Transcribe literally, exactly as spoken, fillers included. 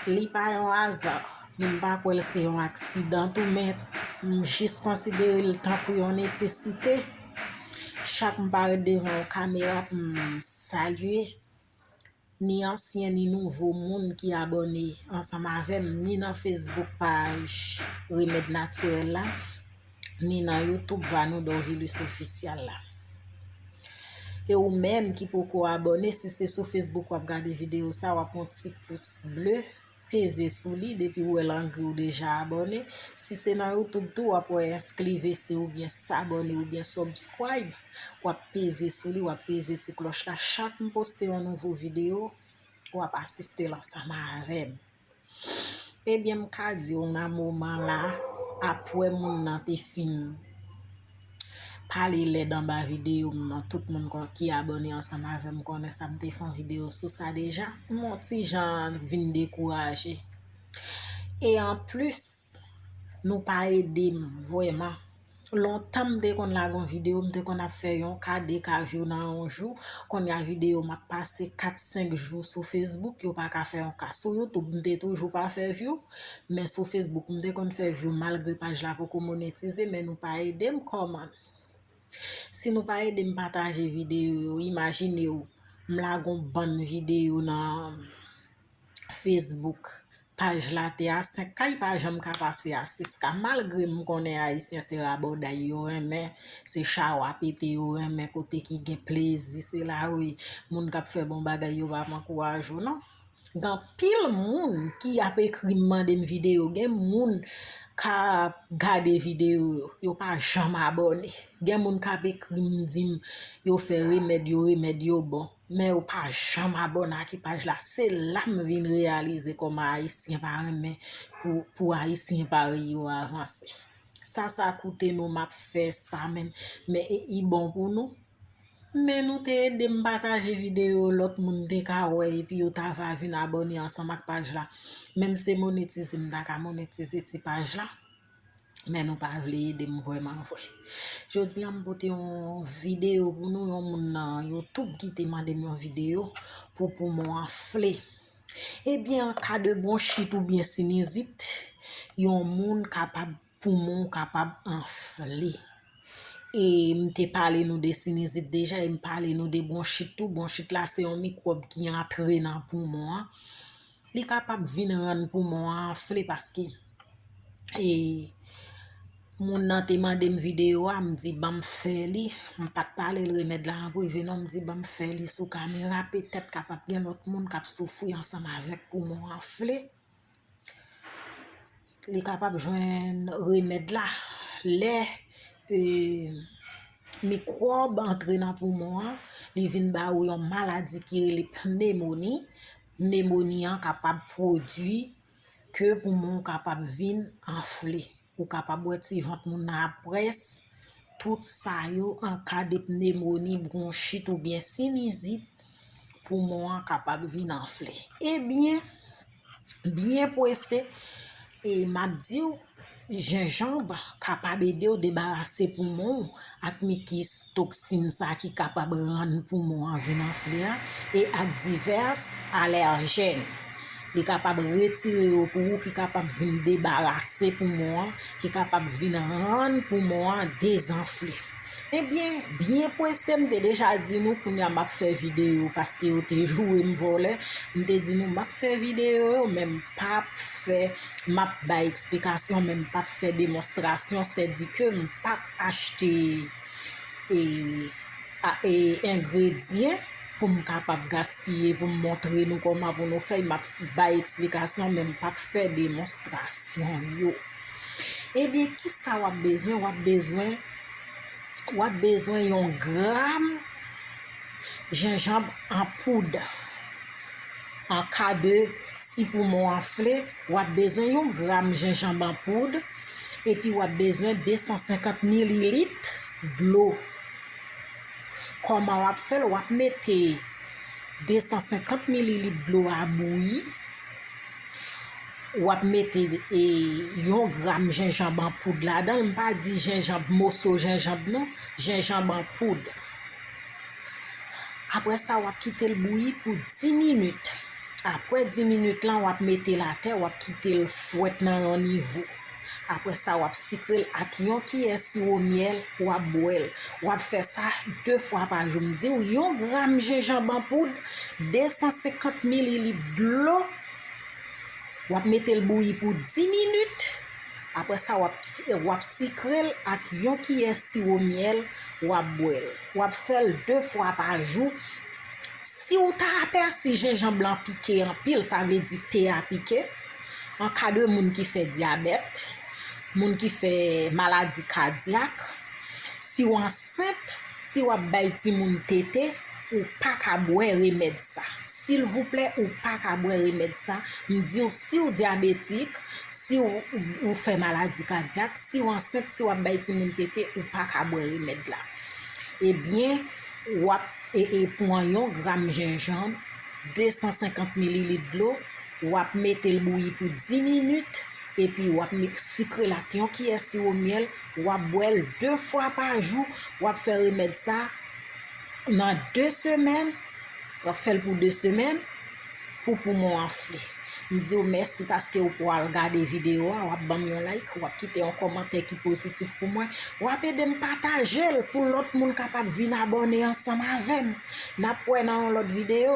Li pa yon aza, men m pa kwè l se yon aksidan tou, men m jis konsidere l tankou yon nesesite. Chak m parèt devan yon kamera pou m salye ni ansyen ni nouvo moun ki abòne ansanm avè m, ni nan Facebook paj Remèd Natirèl la, ni nan YouTube Vanou Dorvilus Official la. E ou menm ki poko abòne, si se sou Facebook w ap gade videyo sa, w ap yon ti pous ble, peze sou li, depi w wè l an gri w deja abòne. Si se nan YouTube tou, w ap wè enskrivesi oubyen sabòne oubyen subscribe, w ap peze sou li, w ap peze ti klòch la. Chak m poste yon nouvo videyo, w ap asiste l ansanm avè m. Ebyen, m ka di w nan moman la, apre moun nan te fin pale lèd anba videyo m nan, tout moun kon- ki abòne ansanm avè m konnen sa, m te fè yon videyo sou sa deja. M yon ti jan vin dekouraje. E anplis, nou pa ede m vrèman. Lontan m te konn lage yon videyo, m te konn ap fè yon ka, de ka view nan yon jou. Kounye a videyo m ap pase kat, senk jou sou Facebook, yo pa ka fè yon ka. Sou YouTube, m te toujou pa fè view, men sou Facebook, m te konn fè view malgre paj la poko monetize, men nou pa ede m kòman. Si nou pa ede m pataje videyo yo, imajine w, m lage yon bann videyo nan Facebook, paj la te a senk K, li pa janm ka pase a sis K, malgre m konnen Ayisyen se rabòday yo renmen, se chawa pete yo renmen, kote ki gen plezi, se la wi, moun k ap fè bon bagay yo pa p ankouraje w non. Gen anpil moun ki ap ekri m mande m videyo, gen moun k ap gade videyo yo, yo pa janm abòne. Gen moun k ap ekri m di m yo fè remèd yo, remèd yo bon. Men yo pa janm abòne ak paj la. Se la m vin reyalize kòman Ayisyen pa renmen pou, pou Ayisyen parèy yo avanse. Sa sa koute nou, m ap fè sa menm. Men e, i bon pou nou. Men nou te ede m pataje videyo, lòt moun te ka wè, epi yo ta va vin abòne ansanm ak paj la. Menm se monetize, m ta ka monetize ti paj la. Men nou pa vle ede m vrèman vre. Jodi a, m pote yon videyo pou nou, yon moun nan YouTube ki te mande m yon videyo pou poumon anfle. Ebyen, an ka de bwonchit oubyen sinizit, yon moun kapab, poumon w kapab anfle. E m te pale nou de sinizit deja, e m pale nou de bwonchit tou. Bwonchit la, se yon mikwòb ki antre nan poumon an. Li kapab vin rann poumon an anfle paske e, moun nan te mande m videyo a, m di ban m fè li. M pa t pale l remèd la an prive non, m di ban m fè li sou kamera, petèt kapab gen lòt moun k ap soufri ansanm avèk poumon anfle. Li kapab jwenn remèd la. Lè, e, mikwòb antre nan poumon an, li vin ba ou yon maladi ki rele pnemoni. Pnemoni an kapab pwodui ke poumon w kapab vin anfle. Ou kapab wè ti vant moun nan ap près. Tout sa yo an ka de pnemoni, bwonchit oubyen sinizit, poumon an kapab vin anfle. Ebyen, byen prese, e m ap di w, jenjanm kapab ede w debarase poumon w ak mikis toksin sa ki kapab rann poumon an vin anfle a, e ak divès alèjèn. Li kapab retire yo pou ou, ki kapab vin debarase poumon an, ki kapab vin rann poumon an dezanfle. Ebyen, byen prese, m te deja di nou, kounye a m ap fè videyo, paske yo te joure m vòlè. M te di nou, m ap fè videyo yo, men m p ap fè, m ap bay eksplikasyon, men m p ap fè demonstrasyon, sèdike m p ap achte, e, a, e, engredyan pou m kapab gaspiye, pou m montre nou kòman pou nou fè, m ap bay eksplikasyon, men m p ap fè demonstrasyon yo. Ebyen, kisa w ap bezwen? W ap bezwen, w ap bezwen yon gram jenjanm an poud. An ka de si poumon anfle, w ap bezwen yon gram jenjanm an poud, epi w ap bezwen de san senkant mililit dlo. Kòman w ap fè l? W ap mete de san senkant mililit dlo a bouyi. W ap mete, e, yon gram jenjanm an poud ladan l. M pa di jenjanm, moso jenjanm non, jenjanm an poud. Apre sa, w ap kite l bouyi pou dis minit. Apre dis minit lan, w ap mete l atè, w ap kite l fwèt nan yon nivo. Apre sa, w ap sikre l ak yon kiyè siwo myèl, w ap bwè l. W ap fè sa de fwa pa jou. M di w, yon gram jenjanm an poud, de san senkant mililit dlo, w ap mete l bouyi pou dis minit. Apre sa, w ap, w ap sikre l ak yon kiyè siwo myèl, w ap bwè l. W ap fè l de fwa pa jou. Si w ta apèsi jenjanm lan pike anpil, sa vle di te a pike, an ka de moun ki fè dyabèt, moun ki fè maladi kadyak, si w ansent, si w ap bay timoun tete, ou pa ka bwè remèd sa. Silvouplè, ou pa ka bwè remèd sa. M di w, si w dyabetik, si w, ou fè maladi kadyak, si w ansent, si w ap bay timoun tete, ou pa ka bwè remèd la. Ebyen, w ap e, e, pran yon gram jenjanm, de san senkant mililit dlo, w ap mete l bouyi pou dis minit, epi w ap mi-, sikre l ak yon kiyè siwo myèl, w ap bwè l de fwa pa jou, w ap fè remèd sa nan de semèn, w ap fè l pou de semèn, pou poumon anfle. M di w mèsi paske w pral gade videyo a, w ap ban m yon like, w ap kite yon kòmantè ki pozitif pou mwen, w ap ede m pataje l pou lòt moun kapab vin abòne ansanm avè m. N ap wè nan yon lòt videyo.